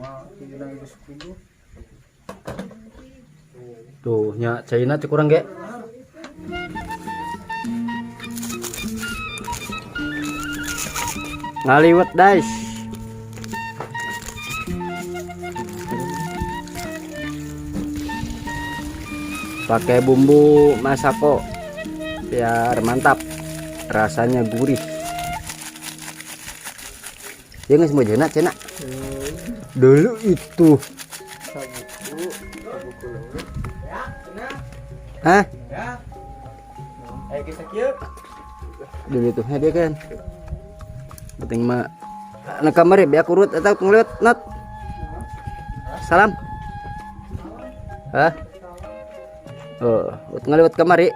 Moal dina geus kudu. Tuh nya caina teh kurang ge. Ngaliwet guys. Pakai bumbu masako biar mantap, rasanya gurih. Ya nggak semua jenak cenak. Dulu itu. Hah? Ayo kita kieu. Dulu itu dia kan. Penting mah anak kamar ya biar kurut atau ngeliat nat. Salam. Hah? Oh, ngeliwat kamari.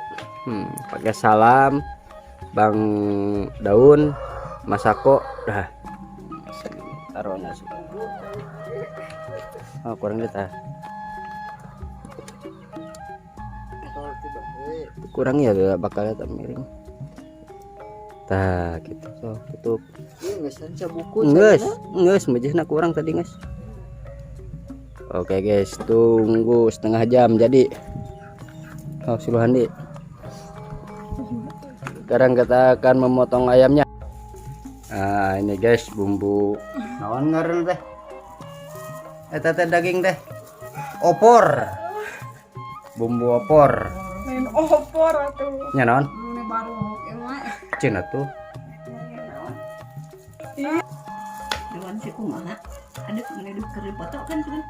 Pakai salam, bang daun, masako, dah. Taruh nasi. Oh, kurang deh tah. Kurang ya bakal tak miring. Tah, gitu. So, tutup. Nges, nges, majehna kurang tadi, nges. Oke, guys, tunggu setengah jam jadi. Oh, siluhan di. Sekarang kita akan memotong ayamnya. Nah, ini guys bumbu naon ngaran teh? Eta teh daging teh. Opor. Bumbu opor. Lain opor atuh. Nya naon? Ini baru emang. Cina tuh. Dewan si kumaha ada menuduh keur dipoto kan kan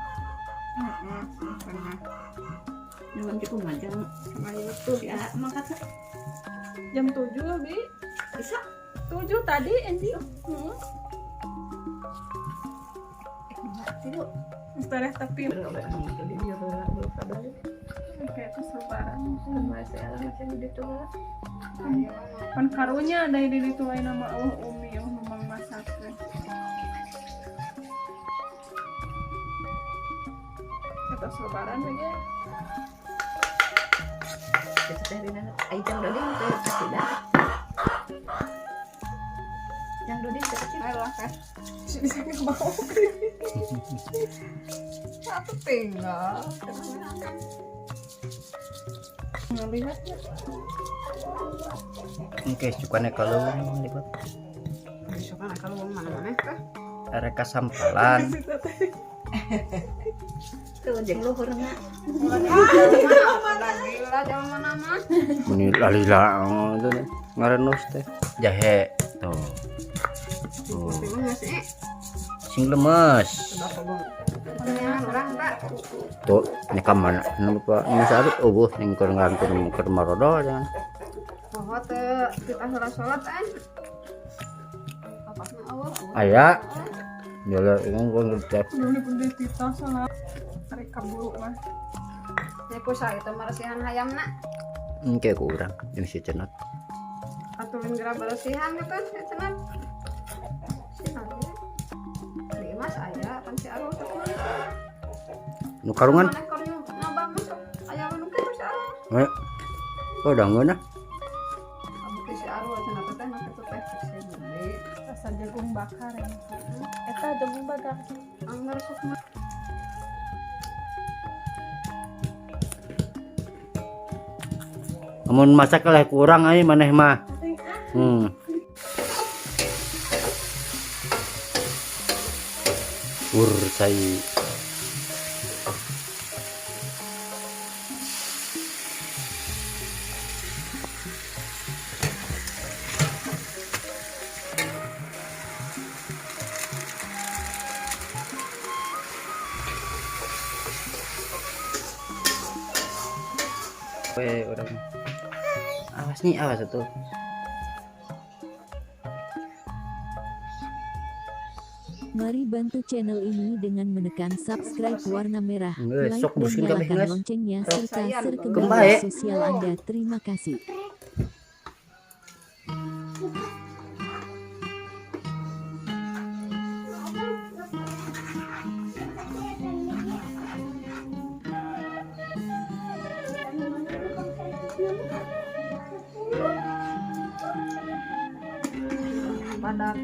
Heeh, pernah. Dewan si kumaha jang Sama YouTube. si A mangkat Jam 7 Bi. Bisa 7 tadi Andy. Heeh. tilu. Setelah tapi kayak kesebaran masih ada masih di ditu lah. Pan karunya ada di ditu lain nama Allah Umi oh memang masakeun. Eta selebaran aja. Itu teh dina ai jang doding teh tidak. Jang doding teh kecil. Ayo lah kan. Bisa nggak mau. Satu tinggal. Ngelihatnya. Oke, sukanya kalau lipat. Suka kalau mana-mana teh. Reka sampalan. Tuh jeung luhurna. Gila jangan mana-mana. Ini lalila itu nih. Ngaranus teh. Jahe tuh. Tuh. Sing lemes. Tuh, ini kamana? Ini apa? Ini saat oh, ning keur ngantur keur marodo jangan. Oh, teh kita sholat-sholat kan. Apakna Allah? Aya. Jalan ini gua ngerti. Dulu pun kita sholat. Tarik kaburu mah. Ini kusa itu meresihan hayamna. Ini kayak kurang. Ini si cenat. Aturin gerak beresihan gitu si cenat. Si aya. Di mas aya pan si Arul teh kumaha. Nu karungan. Mana keur nyoba masuk aya nu kitu si Arul. Eh. Oh, dangeun ah. Abdi si Arul cenah teh mah kitu teh si Budi. Rasa jagung bakar ya. Eta jagung bakar. Anggar sok mah. Amun masak lah kurang ai maneh mah. Ur cai. Orang awas nih, awas itu. Mari bantu channel ini dengan menekan subscribe warna merah, Nggak, like sok dan buskin kabeh, nyalakan guys. loncengnya serta share ke Kembali. media sosial Anda. Terima kasih. Badak.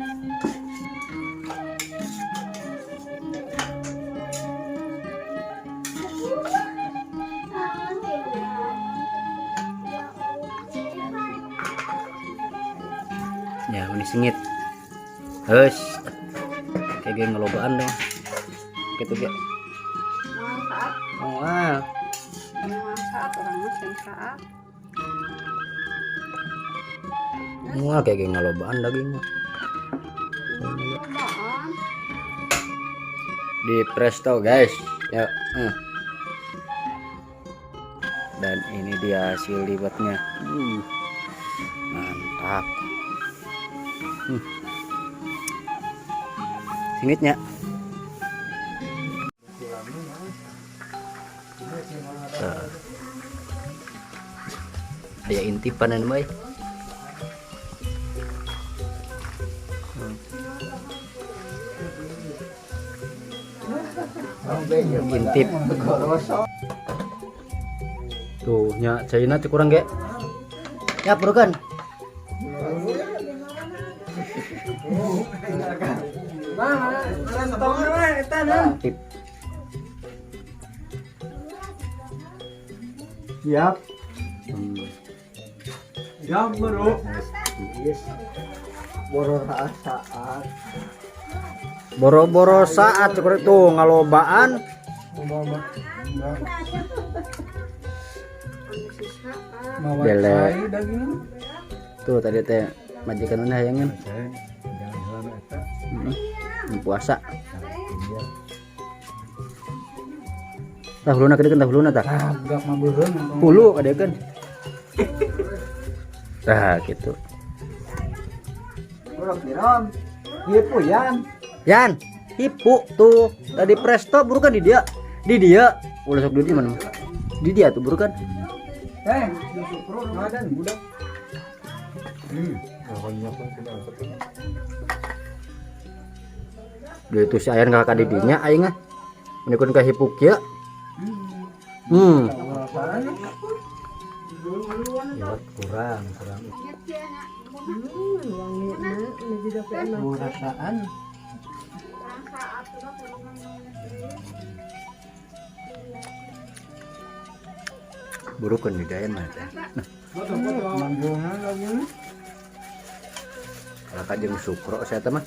Meni sengit. Heus. Kayak geng ngelobaan dong. Gitu ge. Manfaat. Moal. Manfaat orang mah saat. Moal kayak geng ngelobaan dagingnya. Lobaan. Di presto guys. Ya. Dan ini dia hasil liwetnya. Mantap. Singitnya. Tuh. Aya intipan anu euy. Intip. Tuh, nya caina teu kurang ge. Ya, burukan. Intip. Siap. Siap, bro. Yes. Boro saat. Boro-boro saat cukur itu ngalobaan. Bele. Tuh tadi teh majikan mana hayangan. Puasa. Tah huluna kadekeun, tah huluna tah. Ah, budak mah beuheung. Hulu kadekeun. Tah gitu. Urang kiram. Hipu yan. Yan, hipu tuh tadi presto burukan di dia. Di dia. Ulah sok di mana? Di dia tuh burukan. Eh, justru ada budak. Dia itu si ayan kakak didinya aing ah. Menikun ka hipu kieu. Kurang, kurang. Wangi na, ini juga enak. Rasaan. Burukan di dayan mah teh. Manggungan lagi. Kalau jeung sukro saya teh mah.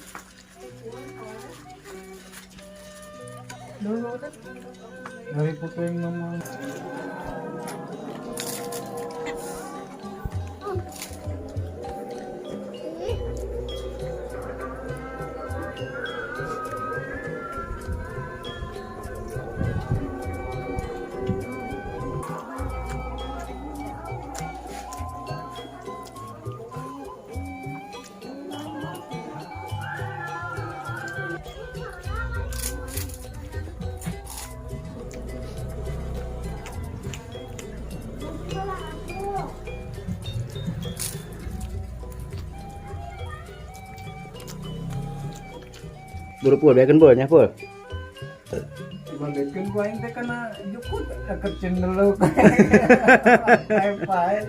Dari puting nama. Buru pul, biarkan pul, nya pul. Dibalikin gua aing teh kana jukut kecil dulu. Pai.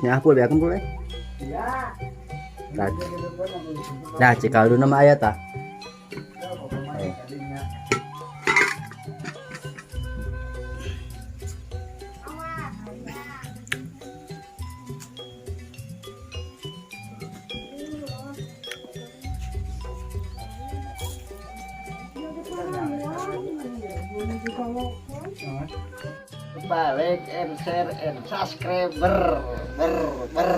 Nya pul, biarkan pul eh. Ya. Nah, cikal dulu nama ayah tah. Lupa like and share and subscribe ber ber ber.